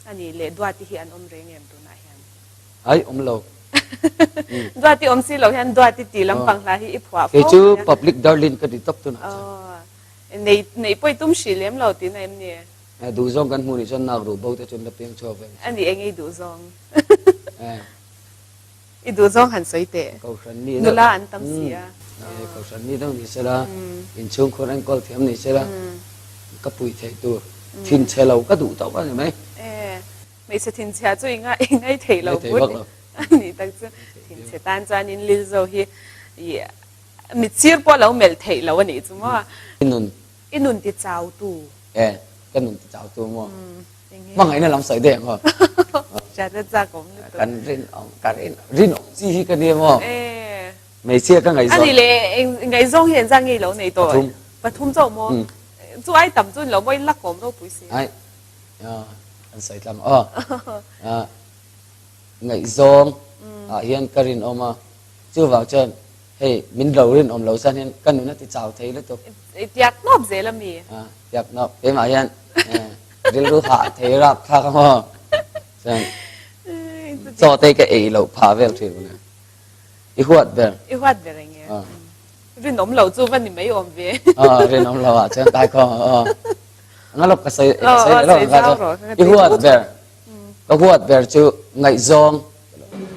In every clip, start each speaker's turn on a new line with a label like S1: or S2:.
S1: A nih leh Duati hi an awm reng em tunah hian?
S2: Ai awm lo.
S1: Duati awm si lo hian Duati tih lampang hla hi i phuah fo
S2: Kei chu public darling ka ti tawp tunah chuan.
S1: Aw. Nei nei pawh i tum hrih lem lo tihna em ni?
S2: Duhzawng kan hmuh nih chuan nak ruh bo te chuan la piang chhuak ve.
S1: A nih eng i duhzawng? I duhzawng han sawi teh.
S2: Kohhran mi deuh.
S1: Nula an tam si a.
S2: Kohhran mi deuh ni sela, inchhungkhur enkawl thiam ni sela, ka pui theih tur thinchhe lo ka duh tawh a ni mai.
S1: E, hmeichhe thinchhia chu i ngai thei lo but a nih tak chu. Thinchhe tan chuanin Lilzo hi i mitsir pawh lo melh theih lo a nih chu maw?
S2: I nun.
S1: I nun ti chau tu.
S2: E, ka nun ti chau tu maw? Hmangaihna lam sawi daih ang aw.
S1: Hriatna chak awm lutuk.
S2: Kan rinawm, ka rin, rinawm chi hi ka nia maw? Hmeichhia ka ngaihzawn.
S1: Ani le, ngaihzawng hi engzah nge i lo nei tawh?
S2: Pathum.
S1: Pathum chauh maw? Chu ai tam chu ni lo maw? I lak awm ropui si.
S2: Ai, kan sawi tlang aw. Ngaihzawng ah hian ka rinawm a, chuvang chuan Hei, min lo rinawm lo chuan hian ka nun a ti chau thei lutuk.
S1: I tiak nawp zel a mi?
S2: A, tiak nawp. Keimah hian rilru hah thei rap thlak a maw? Chuan chaw te ka ei loh phah vel thin mawle. I huat ber.
S1: I huat ber eng nge? Rinawm lo chu va ni mai awm ve.
S2: A, rinawm lo ah chuan tai khawm a. Anga lawk ka sawi ka sawi leh lawk ang kha chu. I huat ber. Ka huat ber chu ngaihzawng.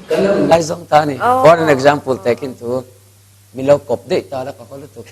S2: Kan lo ngaihzawng ta a ni. For an example taking thu, mi lo kawp daih ta la ka haw lutuk.